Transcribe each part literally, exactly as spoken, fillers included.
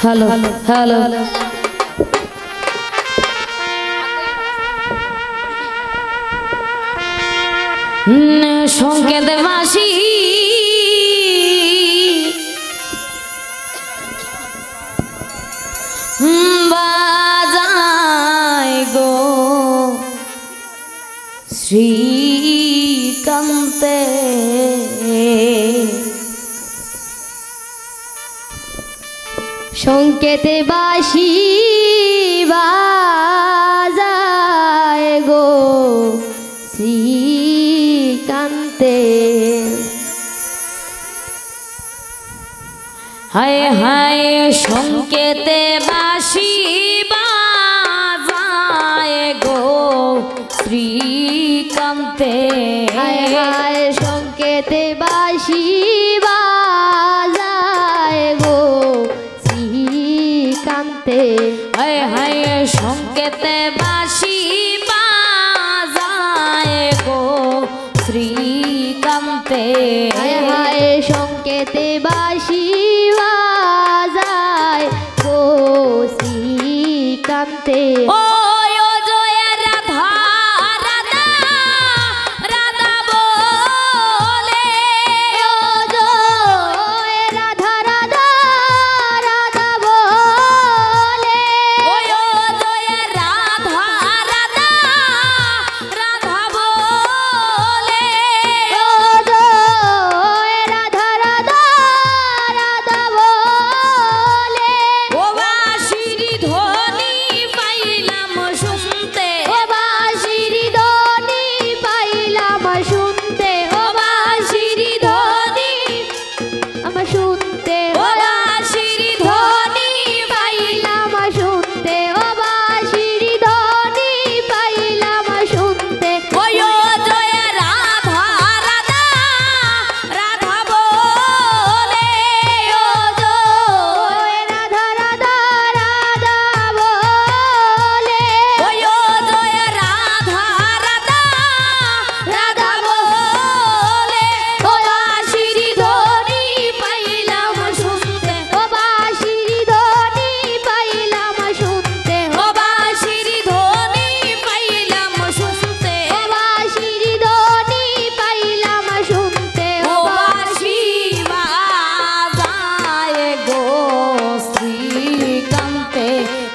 Hello, hello. উম, সংকেত বাঁশি বাজায় গো শ্রীকান্তে। সংকেত বাঁশি বাজায় গো শ্রীকান্তে। হায় হায় সংকেত বাঁশি বাজায় গো শ্রীকান্তে। হায় হায় সংকেত বাঁশি বাজায় গো শ্রীকান্তে। হায় হায় সংকেত বাঁশি বাজায় গো শ্রীকান্তে। হায় হায় সংকেত বাঁশি বাজায় গো শ্রীকান্তে। ও, ও জয় রাধা, রাধা, রাধা বলে। ও জয় রাধা, রাধা, রাধা বলে। ও, ও জয় রাধা, রাধা, রাধা বলে। ও জয় রাধা, রাধা, রাধা বলে। ও বাঁশির ধ্বনি পাইলাম শুনতে। ও বাঁশির ধ্বনি পাইলাম শুনতে। ও বাঁশির ধ্বনি আমার শুনতে। ও বাঁশির ধ্বনি পাইলাম শুনতে। ও বাঁশির ধ্বনি পাইলাম শুনতে। ও জয় রাধা, রাধা, রাধা বলে। ও জয় রাধা, রাধা, রাধা বলে। ও জয় রাধা, রাধা, রাধা বলে। ও বাঁশির ধ্বনি পাইলাম শুনতে। ও বাঁশির ধ্বনি পাইলাম শুনতে। ও বাঁশির ধ্বনি পাইলাম শুনতে। ও বাঁশির ধ্বনি পাইলাম শুনতে। ও বাঁশি বাজায় গো শ্রীকান্তে।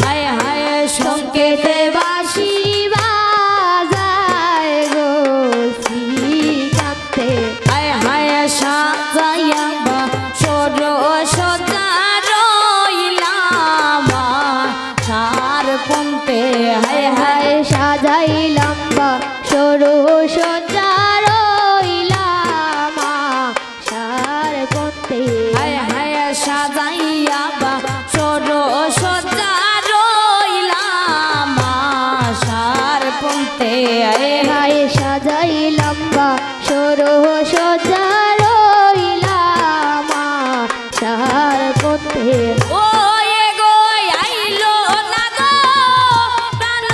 হায় হায় সংকেত বাঁশি বাজায় গো শ্রীকান্তে। হায় হায় সাজাইয়া বাসর সজ্জা রইলাম আশার পন্তে। হায় হায় সাজাইলাম বাসর সজ্জা রইলাম আশার পন্তে। হায় হায় সাজাইয়া বাসর সজ্জা রইলাম আশার পন্তে। হায় হায় সাজাইলাম বাসর সজ্জা রইলাম আশার পন্তে। ও এ গো আইলো না গো প্রাণ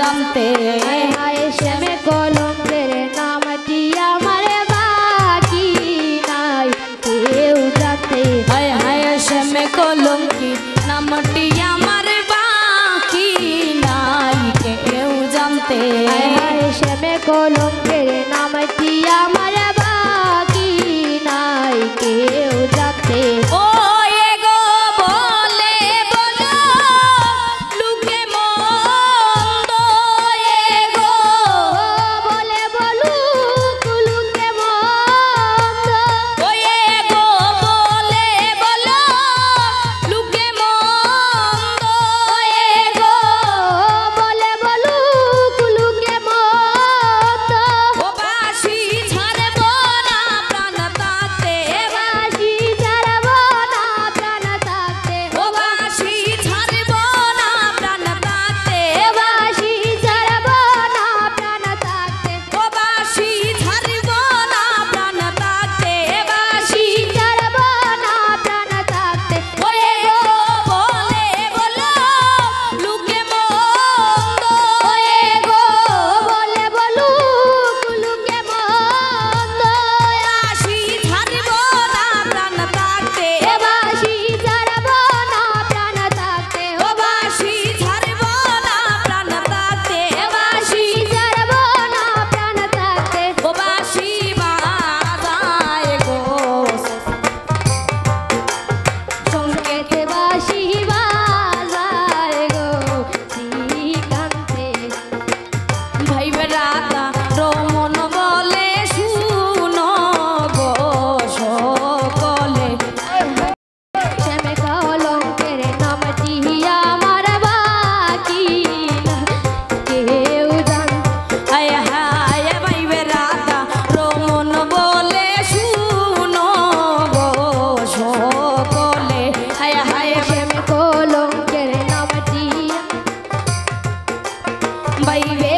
জানতে। হায় হায়, শ্যাম কলঙ্কের নামটি আমার বাকি নাই কেউ জানতে। হায় হায়, শ্যাম কলঙ্কের নামটি আমার বাকি নাই কেউ জানতে। হায় হায়, শ্যাম কলঙ্কের নামটি আমার বাকি নাই কেউ জানতে। ও এগো বলে বলো লোকে মন্দ, এগো বলে বলুক লোকে মন্দ। ও এগো বলে বলো লোকে মন্দ, এগো বলে বলুক লোকে মন্দ। ও বাঁশি ছাড়বো না প্রাণ থাকতে, বাঁশি ছাড়বো না প্রাণ থাকতে। ও বাঁশি ছাড়বো না প্রাণ থাকতে, বাঁশি ছাড়বো না প্রাণ থাকতে। ও বাঁশি ছাড়বো না প্রাণ থাকতে, বাঁশি ছাড়বো না প্রাণ থাকতে। ও এগো বলে বলো লোকে মন্দ, ও এগো বলে বলুক লোকে মন্দ। বাঁশি ছাড়বো না প্রাণ থাকতে, বাঁশি ছাড়বো না প্রাণ থাকতে। ও বাঁশি ছাড়বো না প্রাণ থাকতে, বাঁশি ছাড়বো না প্রাণ থাকতে। ও বাঁশি বাজায় গো সংকেত, বাঁশি বাজায় গো শ্রীকান্তে। ভাই বেরাদা রমন বলে শুনো গো সকলে। শ্যাম কলঙ্কের নামটি আমার বাকি না কেউ জান। হায় হায় ভাই বেরাদা রমন বলে শুনো গো সকলে। হায় হায় শ্যাম কলঙ্কের নামটি ভাই বে